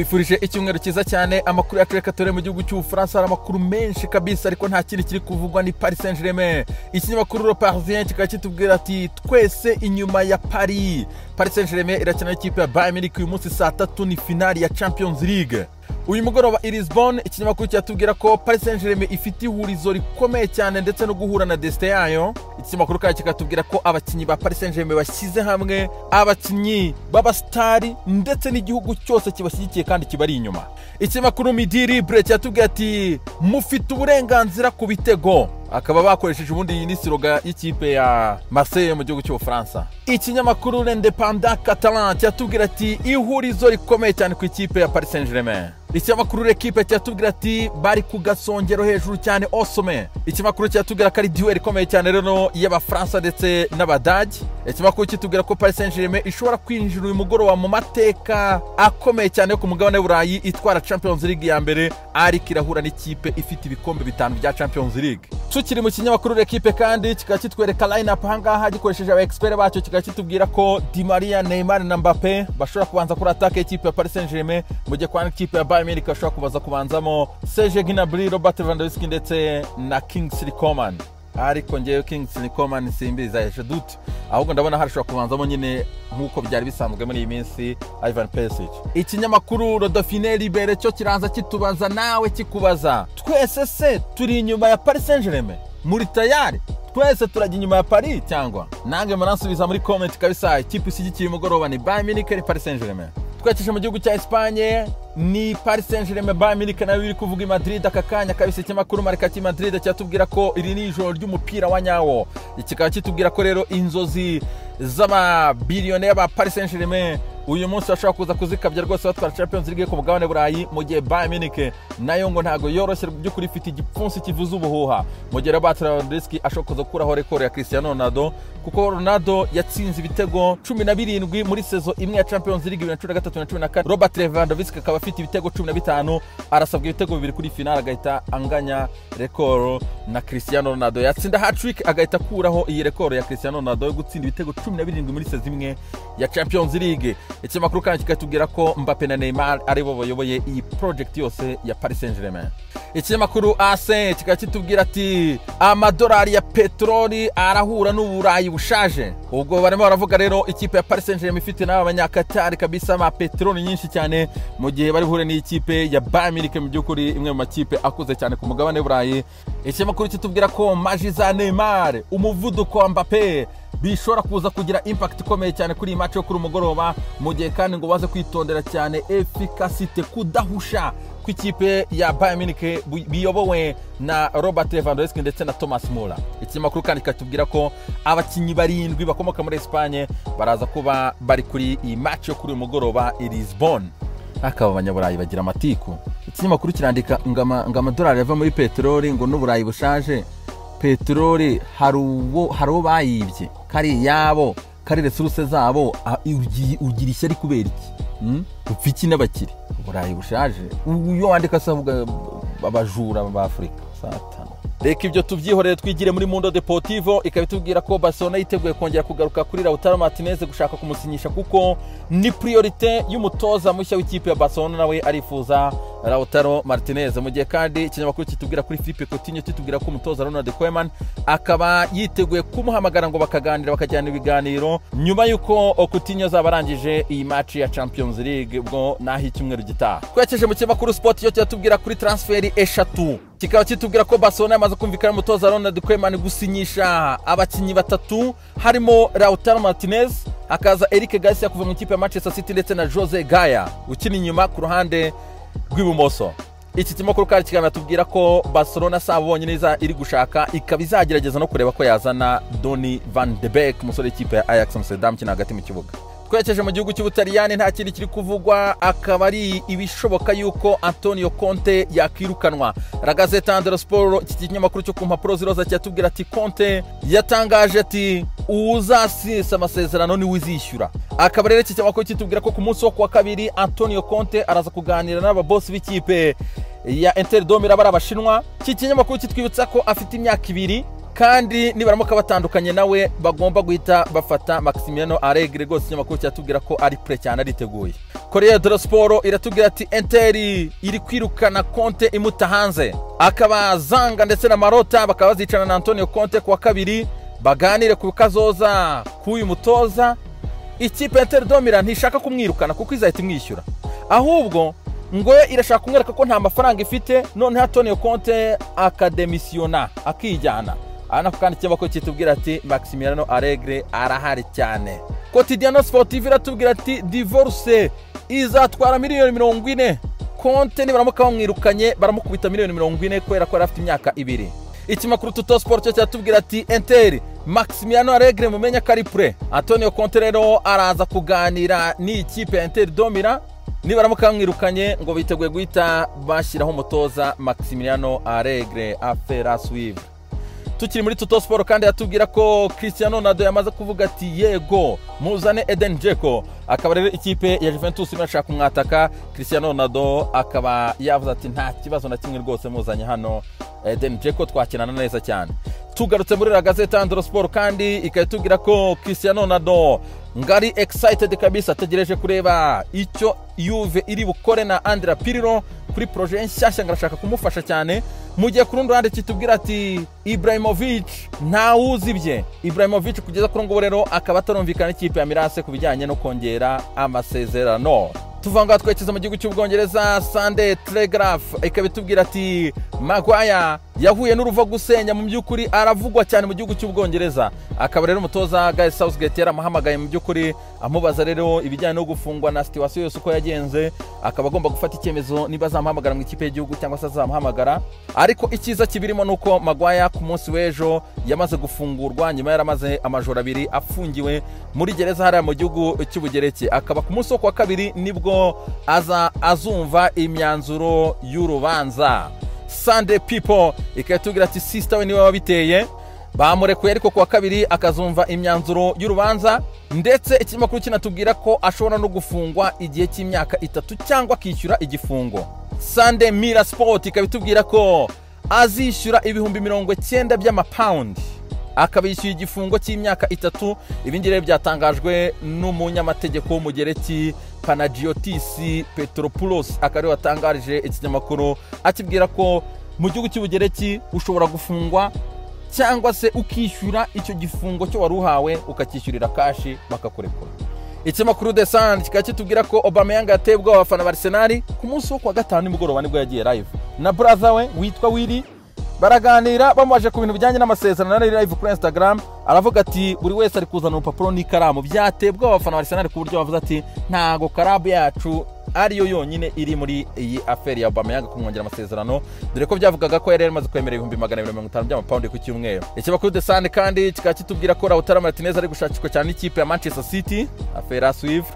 Mbifurije icyumweru cyiza cyane. Amakuru yacu reka tore mu gihugu cy'Ubufaransa, hari amakuru menshi kabisa, ariko nta kindi kiri kuvugwa ni Paris Saint-Germain. Ikinyamakuru Le Parisien kikaba kitubwira ati twese inyuma ya Paris. Paris Saint-Germain irakina n'ikipe ya Bayern Munich uyu munsi saa 3, ni finali ya Champions League. Uyu mugoroba i Lisbon, ikinyamakuru cyatubwira ko Paris Saint-Germain ifite ihurizo rikomeye cyane ndetse no guhura na destin yayo. Ikinyamakuru kandi kikatubwira ko abakinnyi ba Paris Saint-Germain bashyize hamwe, abakinnyi b'abastari ndetse n'igihugu cyose kibashyigikiye kandi kibari inyuma. Ikinyamakuru Midi Libre cyatubwira ati mufite uburenganzira ku bitego, akaba bakoresheje ubundi iyi ni slogan y'ikipe ya Marseille mu gihugu cy'Ubufaransa. Ikinyamakuru L'Indépendant Catalan cyatubwira ati ihurizo rikomeye cyane ku ikipe ya Paris Saint-Germain. Ikinyamakuru L'Equipe cyatubwira ati bari ku gasongero hejuru cyane osome. Ikinyamakuru cyatubwira ko ari duel ikomeye cyane rero y'Abafaransa ndetse n'Abadage. Ikinyamakuru kitubwira ko Paris Saint-Germain ishobora kwinjira uyu mugoroba mu mateka akomeye cyane yo ku mugabane w'Uburayi, itwara Champions League ya mbere, ariko irahura n'ikipe ifite ibikombe 5 bya Champions League. Tukiri mu kinyamakuru L'Equipe kandi kikaba kitwereka line up ahangaha gikoresheje aba expert bacyo, kikaba kitubwira ko Di Maria, Neymar na Mbappe bashobora kubanza kuri attaque y'ikipe ya Paris Saint-Germain, mu gihe kwa ikipe ya Bayern Munich bashobora kubaza kubanzamo Serge Gnabry, Robert Lewandowski ndetse na Kingsley Coman. Ariko ngewe Kingsley Coman simbiza ejo dute, ahubwo ndabona harashobora kubanzamo nyine nk'uko byari bisanzwe muri iyi minsi Ivan Perisic. Ikinyamakuru Le Dauphiné Libéré cyo kiranza kitubaza nawe kikubaza, twese se turi inyuma ya Paris Saint-Germain? Muri tayari? Twese turajya inyuma ya Paris cyangwa? Nange muransubiza muri comment kabisa. Ikipe ishyigikiye umugoroba ni Bayern Munich ni Paris Saint-Germain. Twerekeje mu gihugu cya Espagne, ni Paris Saint-Germain Bayern Munich nayo iri kuvuga i Madrid aka kanya kabisa. Ikinyamakuru Marca cy'i Madrid cyatubwira ko iri ni ijoro ry'umupira wa nyawo. Kikaba kitubwira ko rero inzozi z'amabiliyone ba Paris Saint-Germain uyu munsi bashobora kuza kuzikabya rwose batwara Champions League ku mugabane Burayi, mu gihe Bayern Munich nayo ngo ntago yoroshye by'ukuri, ifite igipfunsi kivuza ubuhuha, mu gihe Robert Lewandowski ashobora kuza gukuraho record ya Cristiano Ronaldo, kuko Ronaldo yatsinze ibitego 17 muri saison imwe ya Champions League 2013-2014. Robert Lewandowski akaba afite ibitego 15, arasabwa ibitego 2 kuri finale agahita anganya record na Cristiano Ronaldo. Yatsinda hat-trick agahita akuraho iyi record ya Cristiano Ronaldo yo gutsinda ibitego 17 muri saison imwe ya Champions League. Ikinyamakuru kandi kikatubwira ko Mbappe na Neymar aribo bayoboye iyi project yose ya Paris Saint-Germain. Ikinyamakuru AC kikaba kitubwira ati amadolari ya peteroli arahura n'Uburayi bushaje. Ubwo barimo baravuga rero ikipe ya Paris Saint-Germain ifite n'aba banyakatari kabisa ama peteroli nyinshi cyane, mu gihe bari buhure n'ikipe ya Bayern Munich, mu by'ukuri imwe mu makipe akuze cyane ku mugabane w'Uburayi. Ikinyamakuru kitubwira ko maji za Neymar, umuvuduko wa Mbappe bishobora kuza kugira impact ikomeye cyane kuri iyi match yo kuri umugoroba, mu gihe kandi ngo baze kwitondera cyane efficacité, kudahusha kw'ikipe ya Bayern Munich biyobowe na Robert Lewandowski ndetse na Thomas Müller. Ikinyamakuru kandi kikatubwira ko abakinnyi 7 bakomoka muri Espagne baraza kuba bari kuri iyi match yo kuri uyu mugoroba i Lisbon. Akaba abanyaburayi bagira amatiku. Ikinyamakuru kirandika ngo amadolari ava muri peteroli ngo n'Uburayi bushaje, peteroli hari uwo bayibye, kari yabo, kari resources zabo, ugira ishyari kubera iki? Upfa iki n'abakire? Uburayi bushaje. Uyo wandika se avuga abajura ba Afrika. Satana. Reka ibyo tubyihorere twigire muri Mundo Deportivo, ikaba itubwira ko Barcelona yiteguye kongera kugaruka kuri Lautaro Martinez gushaka kumusinyisha, kuko ni priorité y'umutoza mushya w'ikipe ya Barcelona, nawe arifuza Lautaro Martinez. Mu gihe kandi ikinyamakuru kitubwira kuri Philippe Coutinho, kitubwira ko umutoza Ronald Koeman akaba yiteguye kumuhamagara ngo bakaganira, bakajyana ibiganiro nyuma y'uko Coutinho azaba arangije iyi match ya Champions League ubwo naho icyumweru gitaha. Twerekeje mu kinyamakuru Sport yo cyatubwira kuri transferi 3, kikaba kitubwira ko Barcelona yamaze kumvikana n'umutoza Ronald Koeman gusinyisha abakinnyi 3, harimo Lautaro Martinez, hakaza Eric Garcia kuva mu ikipe ya Manchester City ndetse na Jose Gaya ukina inyuma ku ruhande rw'ibumoso. Iki kinyamakuru kandi kikanatubwira ko Barcelona sabonye neza iri gushaka, ikaba izagerageza no kureba ko yazana Donny van de Beek, umusore w'ikipe ya Ajax Amsterdam ukina hagati mu kibuga. Twerekeje mu gihugu cy'Ubutaliyani, nta kindi kiri kuvugwa, akaba ari ibishoboka yuko Antonio Conte yakirukanwa. La Gazzetta dello Sport, iki kinyamakuru cyo ku mpapuro ziroza cyatubwira ati Conte yatangaje ati uzasisa amasezerano ni wizishyura. Akaba rero iki kinyamakuru kitubwira ko ku munsi wo kuwa kabiri Antonio Conte araza kuganira n'ababosi b'ikipe ya Inter de Milan bari abashinwa. Iki kinyamakuru kitwibutsa ko afite imyaka 2 kandi nibaramuka batandukanye nawe bagomba guhita bafata Maximiliano Allegri. Rwose ikinyamakuru cyatubwira ko ari pre cyane, ariteguye. Corriere dello Sport iratubwira ati Inter iri kwirukana Conte imuta hanze. Akaba Zanga ndetse na Marotta bakaba bazicarana na Antonio Conte kuwa kabiri baganire ku kazoza k'uyu mutoza. Ikipe Inter de Milan ntishaka kumwirukana kuko izahita imwishyura, ahubwo ngo irashaka kumwereka ko nta mafaranga ifite, noneho Antonio Conte akademisiyona akijyana. Aha nako kandi ikinyamakuru kitubwira ati Maximiliano Allegri arahari cyane. Quotidiano Sportivo iratubwira ati divorce izatwara 40 miliyoni. Conte nibaramuka bamwirukanye baramukubita 40 miliyoni kubera ko yari afite imyaka 2. Ikinyamakuru Tuttosport cyo kiratubwira ati Inter, Maximiliano Allegri mumenya ko ari prêt. Antonio Conte rero araza kuganira n'ikipe ya Inter de Milan, nibaramuka bamwirukanye ngo biteguye guhita bashyiraho umutoza Maximiliano Allegri. Affaire à suivre. Tukiri muri Tuttosport kandi yatubwira ko Cristiano Ronaldo yamaze kuvuga ati yego, muzane Eden Dzeko. Akaba rero ikipe ya Juventus irashaka kumwataka. Cristiano Ronaldo akaba yavuze ati nta kibazo na kimwe rwose, muzanye hano Eden Dzeko twakinana neza cyane. Tugarutse muri La Gazzetta dello Sport kandi ikaba itubwira ko Cristiano Ronaldo ngari excited kabisa, ategereje kureba icyo Juve iri bukore na Andrea Pirlo kuri projet nshyashya, ngo arashaka kumufasha cyane. Mu gihe ku rundi ruhande kitubwira ati Ibrahimovic ntawuzi ibye. Ibrahimovic kugeza kuri ngubu rero akaba atarumvikana n'ikipe ya Milan ku bijyanye no kongera amasezerano. Tuva ngaho twerekeza mu gihugu cy'Ubwongereza. Sunday Telegraph ikaba itubwira ati Maguire yahuye n'uruva gusenya, mu by'ukuri aravugwa cyane mu gihugu cy'Ubwongereza. Akaba rero umutoza Gareth Southgate yaramuhamagaye, mu by'ukuri amubaza rero ibijyanye no gufungwa na situation yose uko yagenze, akaba agomba gufata icyemezo niba azamuhamagara mu ikipe y'igihugu cyangwa se azamuhamagara. Ariko icyiza kibirimo nuko Maguire ku munsi w'ejo yamaze gufungurwa nyuma yaramaze amajoro 2 afungiwe muri gereza hariya mu gihugu cy'Ubugereki. Akaba ku munsi wo kuwa kabiri nibwo aza azumva imyanzuro y'urubanza. Sunday People ikaba itubwira ati sister we niwe wabiteye, bamurekuye ariko kuwa kabiri akazumva imyanzuro y'urubanza. Ndetse ikinyamakuru kinatubwira ko ashobora no gufungwa igihe cy'imyaka 3 cyangwa akishyura igifungo. Sunday Mirror Sport ikaba itubwira ko azishyura 90,000 by'amapawundi, akaba yishyuye igifungo cy'imyaka 3. Ibi ngibi rero byatangajwe n'umunyamategeko w'Umugereki Panagiotis Petropoulos, akaba ariwe watangarije ikinyamakuru akibwira ko mu gihugu cy'Ubugereki ushobora gufungwa cyangwa se ukishyura icyo gifungo cyo wari uhawe, ukacyishyurira cash bakakurekura. Ikinyamakuru The Sun kikaba kitubwira ko Aubameyang yateye ubwoba abafana ba Arsenal. Ku munsi wo kuwa gatanu nimugoroba nibwo yagiye live na brother we witwa Willy, baraganira, bamubaje ku bintu bijyanye n'amasezerano. Ari live kuri Instagram aravuga ati buri wese ari kuzana urupapuro n'ikaramu. Byateye ubwoba abafana ba Arsenal ku buryo bavuze ati ntago club yacu ariyo yonyine iri muri iyi affaire ya Aubameyang kumwongera amasezerano, dore ko byavugaga ko yari yamaze kwemera 250,000 by'amapawundi ku cyumweru. Ikinyamakuru The Sun kandi kikaba kitubwira ko Lautaro Martinez ari gushakishwa cyane n'ikipe ya Manchester City. Affaire à suivre.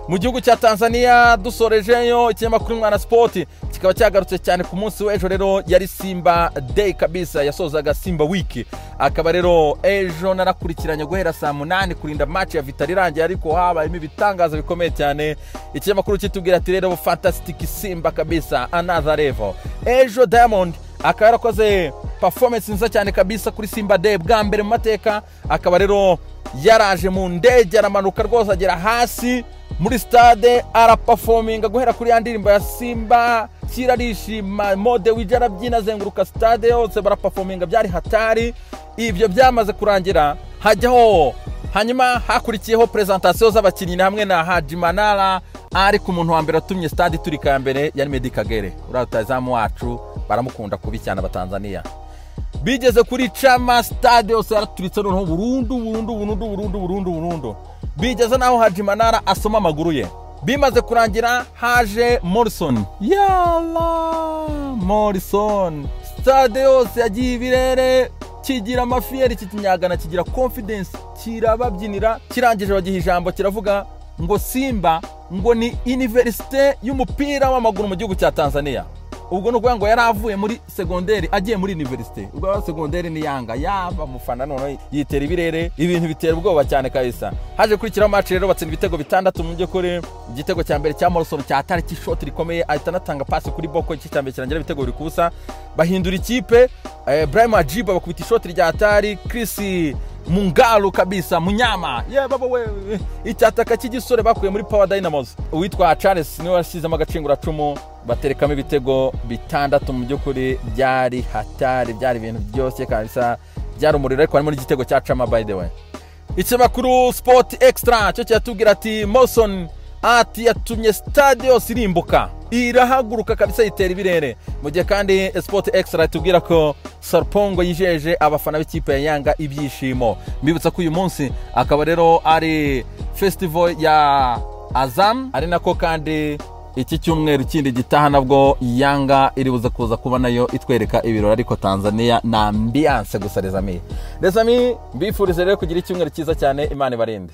Mu gihugu cya Tanzania dusorejeyo, ikinyamakuru Mwana Sport kikaba cyagarutse cyane ku munsi w'ejo. Rero yari Simba Day kabisa, yasozaga Simba Week. Akaba rero ejo narakurikiranye guhera saa 8 kurinda match ya Vital irangiye, ariko habayemo ibitangaza bikomeye cyane. Ikinyamakuru kitubwira ati rero fantastic Simba kabisa, another level. Ejo Diamond akaba yarakoze performance nziza cyane kabisa kuri Simba Day bwa mbere mu mateka. Akaba rero yaraje mu ndege, aramanuka rwose agera hasi muri stade, araperforminga guhera kuri ya ndirimbo ya Simba kirarishima mode wije, arabyina azenguruka stade yose, baraperforminga, byari hatari. Ibyo byamaze kurangira hajyaho, hanyuma hakurikiyeho presentation z'abakinnyi hamwe na Haji Manara. Ariko umuntu wa mbere watumye stade iturika ya mbere yari Meddie Kagere, uriya rutahizamu wacu, baramukunda kubi cyane Abatanzania. Bigeze kuri Chama, stade yose yaraturitse noneho burundu burundu burundu burundu burundu burundu, bigeze naho Haji Manara asoma amaguru ye. Bimaze kurangira haje Morrison, yala Morrison, stade yose yagiye ibirere, kigira amafiyeri kikinyagana, kigira confidence, kirababyinira. Kirangije bagiha ijambo, kiravuga ngo Simba ngo ni université y'umupira w'amaguru mu gihugu cya Tanzania. Ubwo ni ukuvuga ngo yari avuye muri segonderi agiye muri université. Ubwo segonderi ni Yanga, yaba mufana noneho yitera ibirere, ibintu bitera ubwoba cyane kabisa. Haje kurikiraho match rero, batsinda ibitego 6. Mu by'ukuri igitego cya mbere cya Morrison cyatari cy'ishoti rikomeye, ahita anatanga pasi kuri Boko. Iki cya mbere kirangira ibitego 2-0. Bahindura ikipe, Ibrahim Ajiba bakubita ishoti rya atari Chris. Mungalu kabisa, munyama ye baba we, icyataka cy'igisore bakuye muri Power Dynamos, uwitwa Charles niwe washyizemo agacinguracumu, baterekamo ibitego 6. Mu by'ukuri byari hatari, byari ibintu byose kabisa, byari umuriro, ariko harimo n'igitego cya Chama by the way. Ikinyamakuru Sport Extra cyo kiratubwira ati Morrison ati yatumye stade yose irimbuka, irahaguruka kabisa, yitera ibirere. Mu gihe kandi Sport Extra itubwira ko Sarpongo yijeje abafana b'ikipe ya Yanga ibyishimo. Mbibutsa ko uyu munsi akaba rero ari festival ya Azam, ari nako kandi iki cyumweru kindi gitaha nabwo Yanga iri buze kuza kuba nayo itwereka ibirori, ariko Tanzania na ambiance gusa. Les amis, les amis, mbifurize rero kugira icyumweru cyiza cyane, Imana ibarinde.